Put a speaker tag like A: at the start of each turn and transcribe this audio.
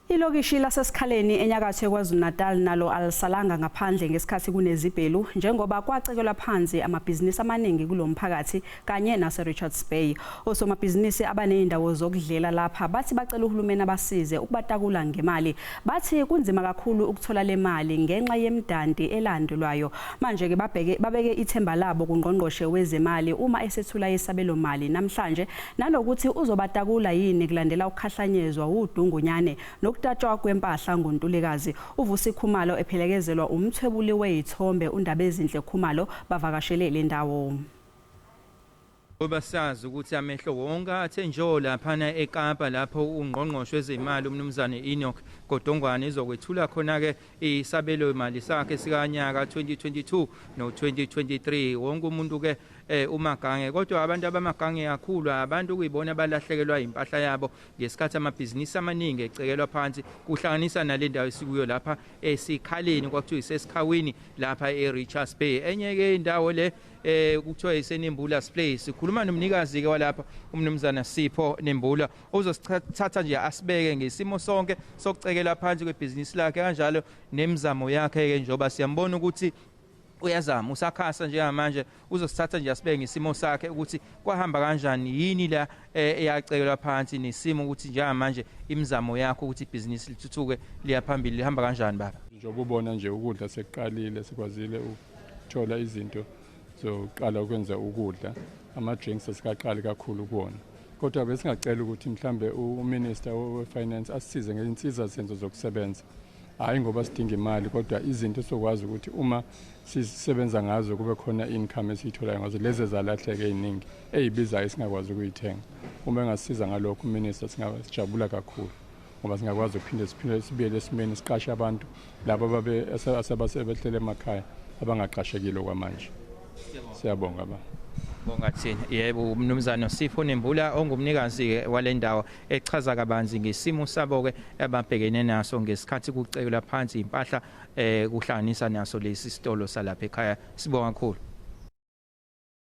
A: Ilokishi laseSikhaleni enyakatho yeKwaZulu-Natal nalo alisalanga ngaphandle ngesikhathi kunezibhelu njengoba kwacekelwa phansi amabhizinisi amaningi kulo mphakathi kanye nase-Richards Bay. Osomabhizinisi abanezindawo zokudlela lapha bathi bacela uhulumeni abasize ukubatakula ngemali. Bathi kunzima kakhulu ukuthola le mali ngenxa yemdanti elandelwayo. Manje-ke babeke ithemba labo kungqongqoshe wezemali uma esethula isabelomali namhlanje nanokuthi uzobatakula yini kulandela ukukhahlanyezwa udungunyane nokutatshwa kwempahla ngoNtulikazi. UVusi Khumalo ephelekezelwa umthwebuli wezithombe uNdabezinhle Khumalo bavakashele le ndawo.
B: Ngoba sazi ukuthi amehlo wonke athe njo laphana eKapa lapho ungqongqoshe wezemali umnumzane Enoch Godongwana izokwethula khona-ke isabelo mali sakhe sikanyaka 2022 no-2023. Wonke umuntu-ke umagange, kodwa abantu abamagange kakhulu abantu kuyibona abalahlekelwa impahla yabo ngesikhathi amabhizinisi amaningi ecekelwa phansi, kuhlanganisa nale ndawo esikuyo lapha eSikhaleni, kwakuthiwa iseSikhawini lapha e-Richards Bay. Enye-ke indawo le kuthiwa iseNembula's Place. Sikhuluma nomnikazi-ke walapha umnumzana Sipho Nembula ozosithatha nje asibeke ngesimo sonke sokucekela phansi kwebhizinisi lakhe, kanjalo nemizamo yakhe-ke njengoba siyambona ukuthi uyazama usakhasa njengamanje, uzosithatha nje asibeke ngesimo sakhe ukuthi kwahamba kanjani, yini la eyacekelwa phansi, nesimo ukuthi njengamanje imizamo yakho ukuthi ibhizinisi lithuthuke liya phambili lihamba kanjani baba.
C: Njengoba ubona nje ukudla sekuqalile, sikwazile ukuthola izinto zokuqala ukwenza ukudla, ama-drinks asikaqali kakhulu kuwona, kodwa besingacela ukuthi mhlambe uminister we-finance asisize ngey'nsiza zenzo zokusebenza, hhayi ngoba sidinga imali, kodwa izinto esizokwazi ukuthi uma sisebenza ngazo kube khona income esiyitholayo ngazo, lezi ezalahleka ey'ningi ey'bizayo esingakwazi ukuyithenga. Uma engasisiza ngalokho uminister singajabula kakhulu, ngoba singakwazi ukuphinde siphinde sibuyele esimeni siqashe abantu labo abasebehlele emakhaya abangaqashekile okwamanje. Siyabonga ba.
B: Bonga thina. Yebo, umnumzana Sipho Nembula ongumnikazi wale ndawo echaza kabanzi ngesimo sabo ke ababhekene naso ngesikhathi kucekelwa phansi impahla kuhlanganisa naso lesi sitolo salapha ekhaya. Sibonga kakhulu.